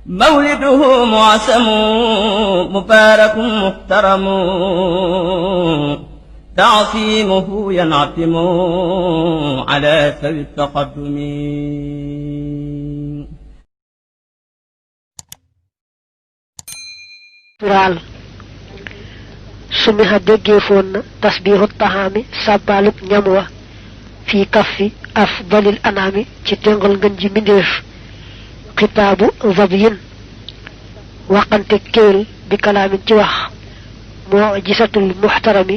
مولده معسم مبارك محترم تعصيمه ينعتم على ذوي التقدم tural sumiha deggefoon na tasbihu tahaami sàbbaalub ñam wa fi kaffi afdalil anaami ci tengal ngën ji mbindeef xitaabu zabiyin waxante kéwél bi kalaamin ci wax moo gisatul muxtarami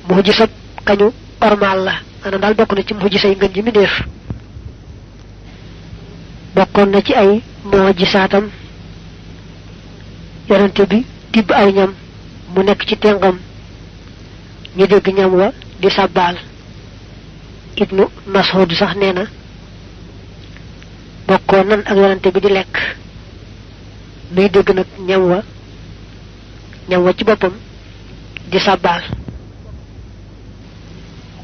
moo gisat kañu ormal la maanaam daal bokk na ci moo gisay ngën ji mbindeef bokkoon na ci ay moo gisaatam yonente bi tibb ay ñam mu nekk ci tengam ñu dégg ñam wa di sàbbaal ibnu Mas'ud sax nee na bokkoon nan ak yonente bi di lekk nuy dégg nag ñam wa ci boppam di sàbbaal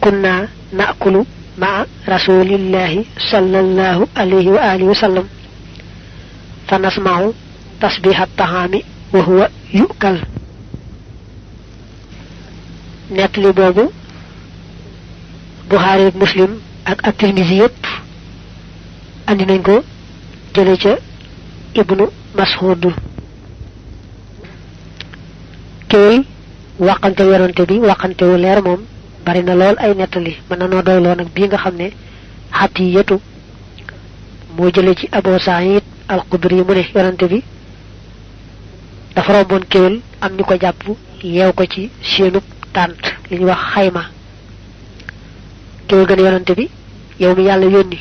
kunna naakulu maa rasulillahi sallallahu alayhi wa alihi wa sallam fa nasma'u tasbihat tahami wa huwa yukal netli boobu Bukhari ak Muslim ak at-Tirmidhi yépp andi nañ ko jële ca ibnu Mas'ud kay waxante yonante bi waxante wu leer moom bari na lool ay nettali mën na noo doyloo nag bii nga xam ne Xatiyatu moo jële ci Abu Sa'id al-Khudri mu ne yonante bi dafa romboon kéwél am ñu ko jàpp yeew ko ci seenub tànt li ñuy wax xayma kéwél gën yonante bi yow mi yàlla yónni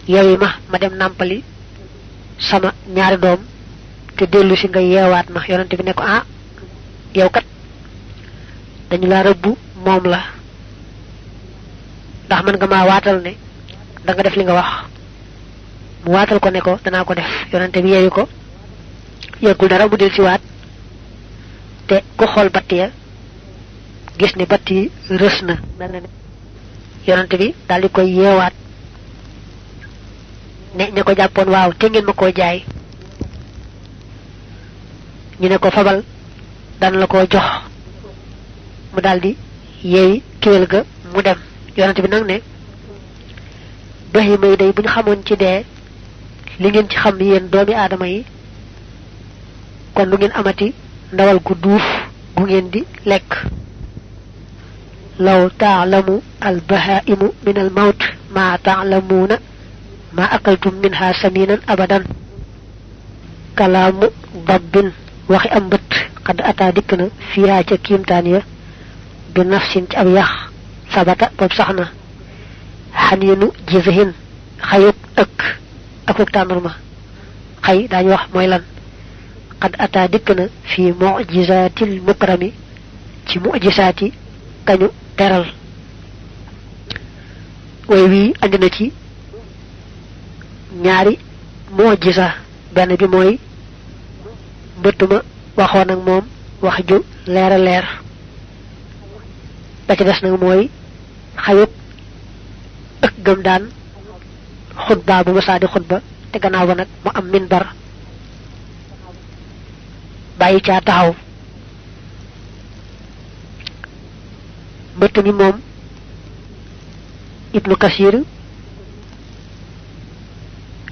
yeewi ma dem nàmpali sama ñaari doom te dellu si nga yeewaat ma yonante bi ne ko ah yow kat dañu la rëbbu moom la ndax mën nga maa waatal ne da nga def li nga wax mu waatal ko ne ko danaa ko def yonante bi yeewi ko yëgul dara mu del ci waat te ku xool batt ya gis ni batt yi rës na mel na ne yonante bi daal di koy yeewaat ne ña ko jàppoon waaw te ngeen ma koo jaay ñu ne ko fabal daan la koo jox mu daal di yeewi kéwél ga mu dem yonante bi nag ne bahima yi day bu ñu xamoon ci dee li ngeen ci xam yéen doomi aadama yi kon lu ngeen amati ndawal gu duuf gu ngeen di lekk law taalamu al bahaimu min al mawt ma taalamuuna ma akaltum minha saminan abadan kalaamu dabbin waxi am mbët xadd ataa dikk na fiyaa ca kiimtaan ya bi nafsin ci ab yax sabata boobu sax na xaniinu jizihin xayub ëkk akuk tàndarma xay daañu wax mooy lan qad ata dikk na fi mu'jizatil mukrami ci mu'jisaati kañu teral way wi andi na ci ñaari mu'jiza benn bi mooy mbëttuma waxoon ak moom wax ju leer a leer ba ci des nag mooy xayut ëkk gëm daan xutba bu ma saa di xutba te gannaaw ba nag mu am minbar bàyyi caa taxaw mbëtt mi moom Ibnu Kasir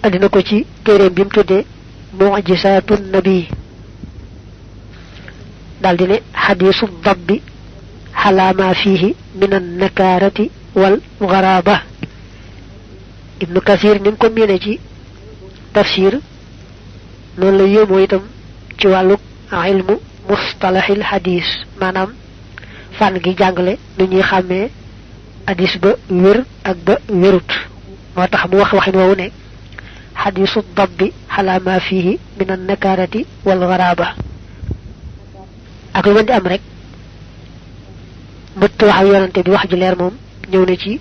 andi na ko ci téeréem bi mu tuddee mu'jizatun nabi daldi ne xadiisu dabbi xalaama fiihi min an nakaarati wal garaaba Ibnu Kasir ni mu ko miine ci tafsir noonu la yéemoo itam ci wàllu ilmu mustalahil hadis maanaam fànn gi jàngale nu ñuy xàmmee hadis ba wér ak ba wérut moo tax mu wax waxin woowu ne xadisu dabbi xalaa ma fihi min an nakaarati wal garaaba ak lu mën di am rek mbëtt wax ak yonante bi wax ju leer moom ñëw na ci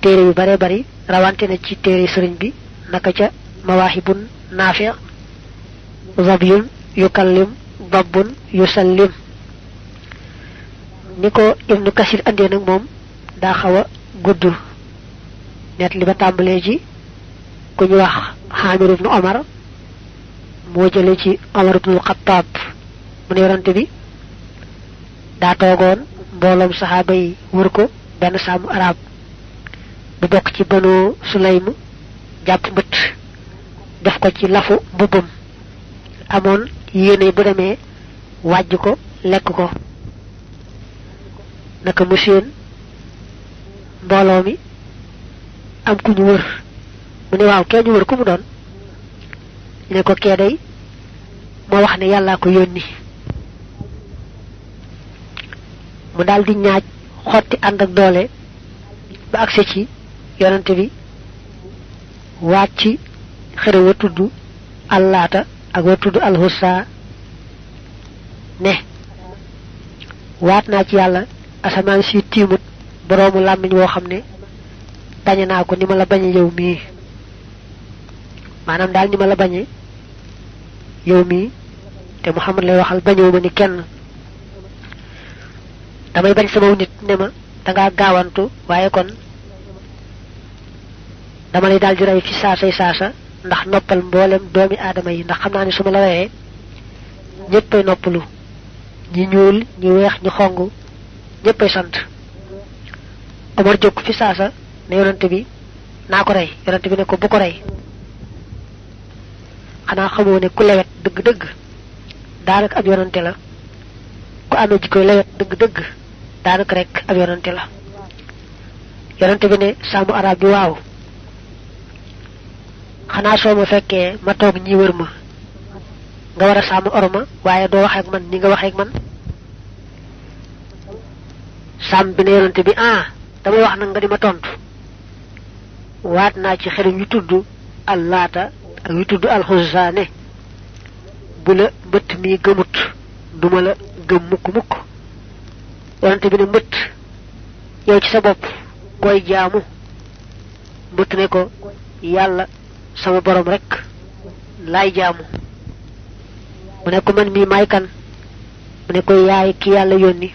téere yu bare bari rawante na ci téere sëriñ bi naka ca mawaahibun naafi zabiyun yukallim dabbun yusallim ni ko Ibnu Kasir andee nag moom daa xaw a gudd net li ba tàmbalee ji ku ñu wax Hamir ibn Omar moo jële ci Omar ibn Khattab mu ne yonante bi daa toogoon mbooloom saxaaba yi wër ko benn sàmm arab bu bokk ci Banu Sulaym jàpp mbëtt def ko ci lafu mbubbam amoon yéene bu demee wàjj ko lekk ko naka mu seen mbooloo mi am ku ñu wër mu ne waaw kee ñu wër ku mu doon ñu ne ko kee day moo wax ne yàllaa ko yónni mu daal di ñaaj xotti ànd ak doole ba agsi ci yonante bi waat ci xëre wa tudd Allaata ak wa tudd Alhusa ne waat naa ci yàlla asamaan si tiimut boroomu làmmiñ woo xam ne bañe naa ko ni ma la bañe yow mii maanaam daal ni ma la bañe yow mii te Muhammad lay waxal bañewu ma ni kenn damay bañ sama nit ne ma dangaa gaawantu waaye kon dama lay daal di rey fi saasay saasa ndax noppal mboolem doomi aadama yi ndax xam naa ne su ma la reyee ñëppay noppalu ñi ñuul ñi weex ñi xong ñëppay sant Omar jóg fi saasa ne yonante bi naa ko rey yonante bi ne ko bu ko rey xanaa xamoo ne ku lewet dëgg-dëgg daanaka ab yonante la ku amee jikkoy lewet dëgg-dëgg daanaka rek ab yonante la yonante bi ne sàmmu arab bi waaw xanaa soo ma fekkee ma toog ñi wër ma nga war a sàmm orma waaye doo wax ak man ni nga waxee ak man sàmm bi ne yonante bi damay wax nag nga di ma tontu waat naa ci xerim yu tudd Allaata ak yu tudd Alxusa ne bu la mbëtt mi gëmut duma la gëm mukk yonante bi ne mbëtt yow ci sa bopp koy jaamu mbëtt ne ko yàlla sama borom rek laay jaamu mu ne ko man mii maay kan mu ne ko yaay ki yàlla yónni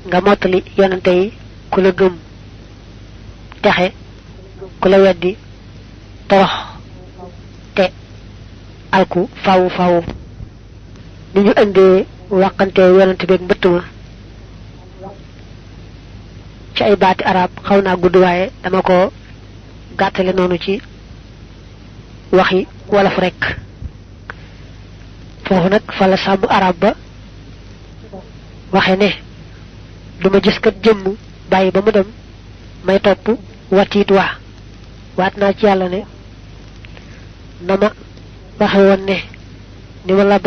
nga mottali yonante yi ku la gëm texe ku la weddi torox te alku fawu ni ñu indee wàqante yonante beeg mbëtt ma ci ay baati arab xaw naa gudd waaye dama ko gàttale noonu ci waxi wolof rek foofu nag fa la sàmm arab ba waxe ne duma gis kat jëmm bàyyi ba mu dem may topp watiit waat naa ci yàlla ne na ma waxe woon ne ni ma la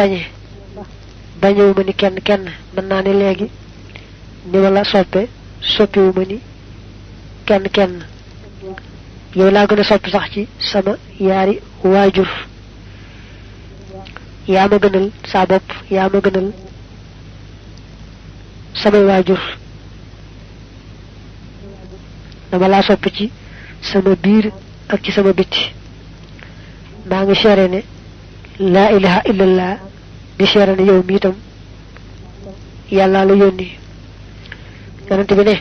bañewu ma ni kenn mën naa ne léegi ni ma la soppiwu ma ni kenn yow laa gën a soppi sax ci sama yaari waajur yaa ma gënal saa bopp yaa ma gënal samay waajur dama laa soppi ci sama biir ak ci sama bitti maa ngi seere ne laa ilaha illallah di seere ne yow mi itam yàlla la yónni yonente bi ne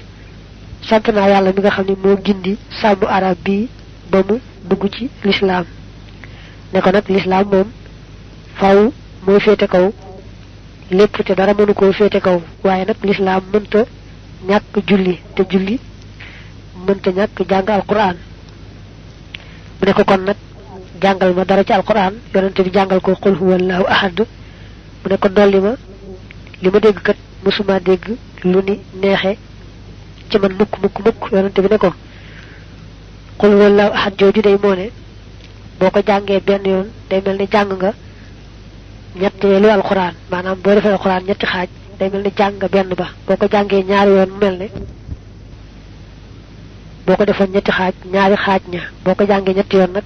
sant naa yàlla mi nga xam ne moo gindi sàmmu arab bi ba mu dugg ci lislaam ne ko nag lislaam moom faw mooy féete kaw lépp te dara mënu koo féete kaw waaye nag lislaam mënta ñàkk julli te julli mënta ñàkk jàng alquran mu ne ko kon nag jàngal ma dara ci alquran yonente bi jàngal ko qul huwallahu ahad mu ne ko dolli ma li ma dégg kat mësuma dégg lu ni neexe ci man mukk yonente bi ne ko qul huwallahu ahad jooju day moo ne boo ko jàngee benn yoon day mel ni jàng nga ñetteelu alquran maanaam boo defee alquran ñetti xaaj day mel ni jàng nga benn ba boo ko jàngee ñaari yoon mu mel ne boo ko defoon ñetti xaaj ñaari xaaj ña boo ko jàngee ñetti yoon nag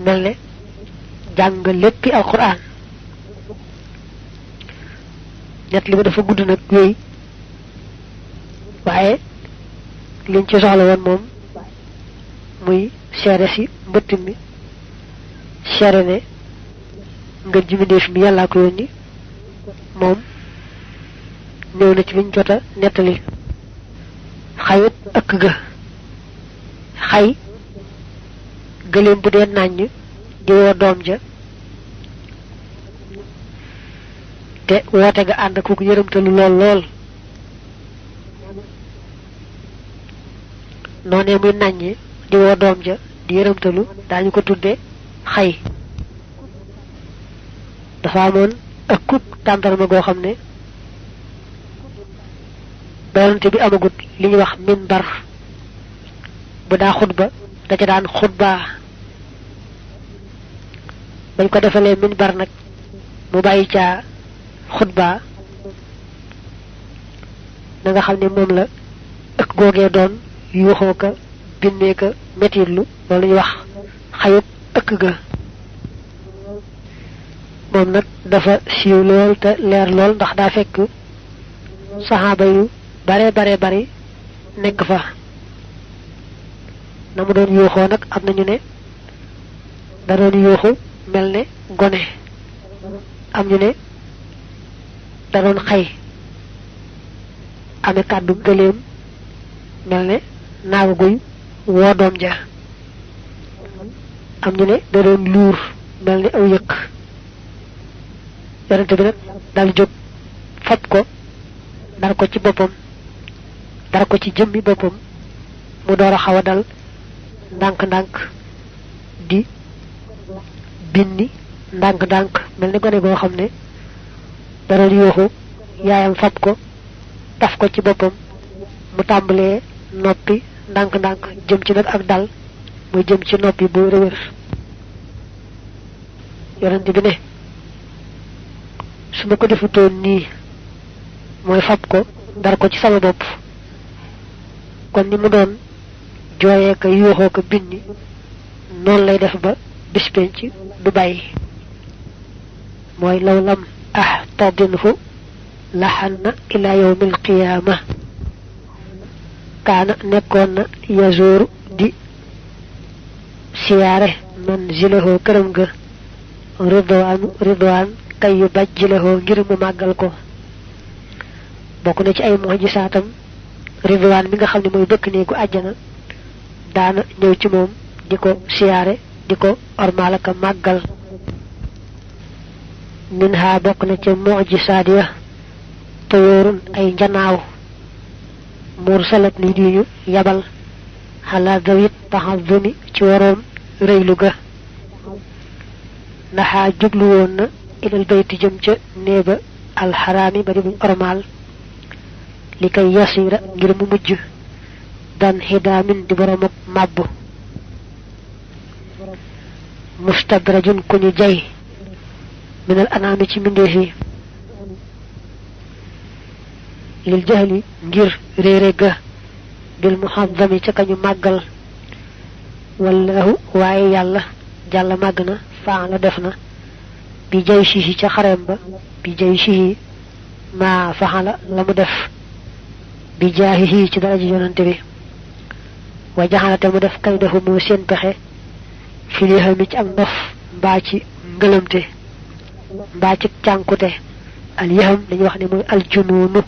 mel ne jàng nga léppi alquran ñett li ma dafa gudd nag wéy waaye liñ ci soxla woon moom muy seere si mbëtt mi seere ne nga jimindeef mi yàllaa ko yónni moom ñëw na ci liñ jota nettali xayut ëkk ga xay gëléem bu dee nàññ di woo doom ja te woote ga ànd ak yërëmtalu lool noonee muy nàññe di woo doom ja di yërëmtalu daañu ko tudde xay. dafa amoon ak kub tàndarma goo xam ne doonante bi amagut li ñuy wax minbar bu daa xutba da ca daan xutbaa bañ ko defalee minbar nag mu bàyyi caa xutbaa na nga xam ne moom la ëkk googee doon yuuxoo ka binnee ka metitlu loolu ñuy wax xayub ëkk ga. moom nag dafa siiw lool te leer lool ndax daa fekk saxaaba yu bare bari nekk fa. na mu doon yuuxoo nag am nañu ne da doon yuuxu mel ne gone, am ñu ne da doon xay amee kàddu gëléem mel ne naaga guy woo doom ja, am ñu ne da doon luur mel ne aw yëkk. yonente bi nag dal jóg fab ko dar ko ci boppam, dar ko ci jëmmi boppam, mu door a xaw a dal ndànk-ndànk di binni ndànk-ndànk mel ni gone goo xam ne dara di yuuxu yaayam fab ko taf ko ci boppam mu tàmbalee noppi ndànk-ndànk jëm ci nag ak dal muy jëm ci noppi bu rëwër. yonente bi ne su ma ko defutoon nii mooy fab ko dar ko ci sama bopp kon ni mu doon jooyee ko yuuxoo ko binni noonu lay def ba bis penc du bàyyi. mooy law lam ahtadinhu laxanna ila yawmil qiyaama kaana nekkoon na yazooru di siyaare manzilahu këram ga ridwaan kay yu bajjilahoo ngir mu màggal ko. bokk na ci ay mu'jisaatam ridwaan mi nga xam ne mooy bëkk néegu àjjana daana ñëw ci moom di ko siyaare di ko ormaal ak màggal. min ha bokk na ca mu'jisaat ya toyoorun ay njanaaw mursalat ni di ñu yabal xalaa dawit taxadumi ci waroom rëylu ga. naxaa jublu woon na ilal bayti jëm ca néeba alxaraami ba di buñ ormaal li kay yasira ngir mu mujj dan xidaamin di borom ak màbb. mustadrajun ku ñu jay minal anaami ci mbindeef yi lil jahli ngir réere ga bil muhazzami ca kañu màggal. wallahu waaye yàlla jàlla màgg na faala def na bi jay sihi ca xarem ba bi jay sihi maa faxala la mu def bi jaahihi ci daraja yonante bi. wa jaxalate mu def kay defu mu seen pexe filiha mi ci ak ndof mbaa ci ngëlëmte mbaa ci cànkute al yaham dañuy wax ne mooy aljunuunu